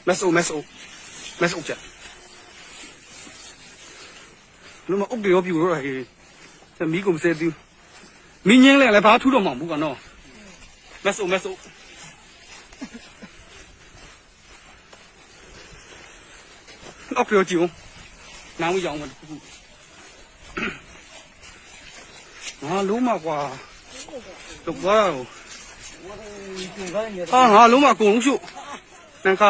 Mess u mess u mess u che. လူမဥပဒေရောပြူတော့ဟေးမီးကုန်စဲသူမင်းငင်းလဲလဲဘာထူတော့မှာဘူးကနော်မက်ဆိုမက်ဆိုအောက်ပြောကြည့်ဦးနားမရောင်မတူဘူးငါလုံးမကွာတော့ကွာဟာငါလုံးမအကုန်လုံးရှုပ်နန်ကာ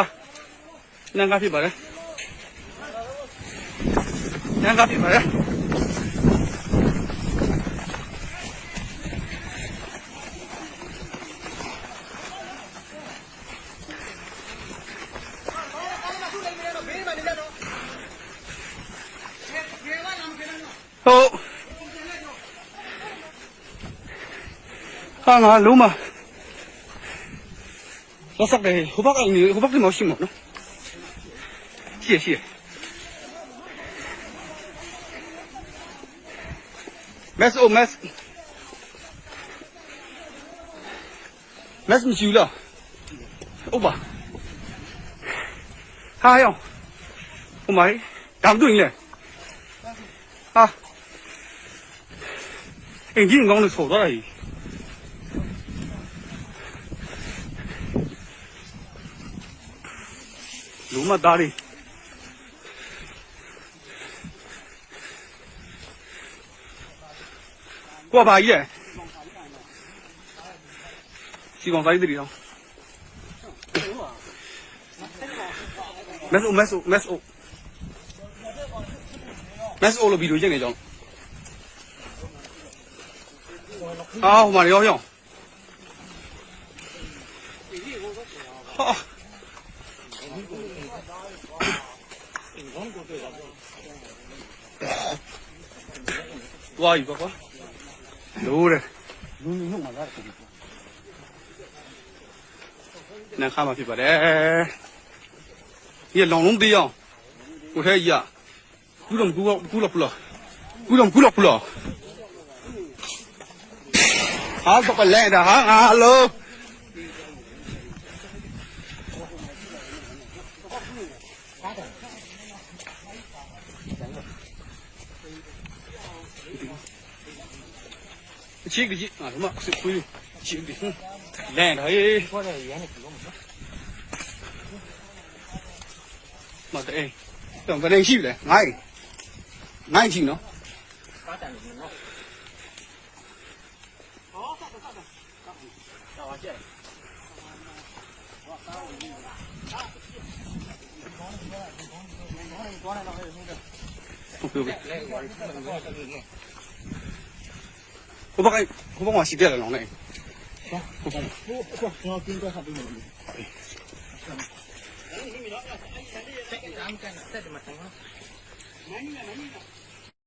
နန်ကာဖြစ်ပါလေနန်ကာဖြစ်ပါလေ ဟုတ်ဟာငါလုံးမ我塞的，湖北你湖北你冇事冇喏？谢谢。mess oh mess mess မရှိဘူးလားဟုတ်ပါဟာယောဟိုမိုင်းဒါမတွေ့ရင်လေဟာအင်ဂျင်ကောင်းလို့ဆော်သွားတာကြီးလူမသားလေးကိုကဘာကြီးလဲစီကောင်သားကြီးတည်းတော့မက်ဆိုမက်ဆိုမက်ဆိုမက်ဆိုလို့ဗီဒီယိုရိုက်နေကြအောင်အာဟိုမှာရောရောဟာ သွားပြီကွာလိုးတယ် လူလူနှုတ်မှာလားတယ် နန်ခါမှာဖြစ်ပါတယ်ဒီလောင်လုံးသေးအောင်ကိုထဲကြီးอ่ะကူတော့ကူတော့ကူတော့ပလောကူတော့ကူတော့ပလောဟာတော့ကလဲတာဟာဟာလိုအချစ်ကြီးအာမဆွေးချစ်ဒီလဲတော့ဟေး ခေါ်တယ်ရန်နေကြည့်လို့မနော် မတဲ့တော့ဘယ်နေရှိလဲငိုင်းငိုင်းချင်နော် ကားတန်လို့နော်ဟောဆက်ဆက်ဆက်တော်ပါကျဲ ဟုတ်ပြီဟိုဘက်ကဟိုဘက်မှာရှိတယ်လောင်းနေဟိုဘက် ဟိုကွာကျွန်တော်กินတော့ဟာပြီးမယ်ဆက်တမ်းကန်ဆက်တယ်မတန်နော် နိုင်နေနိုင်နေ။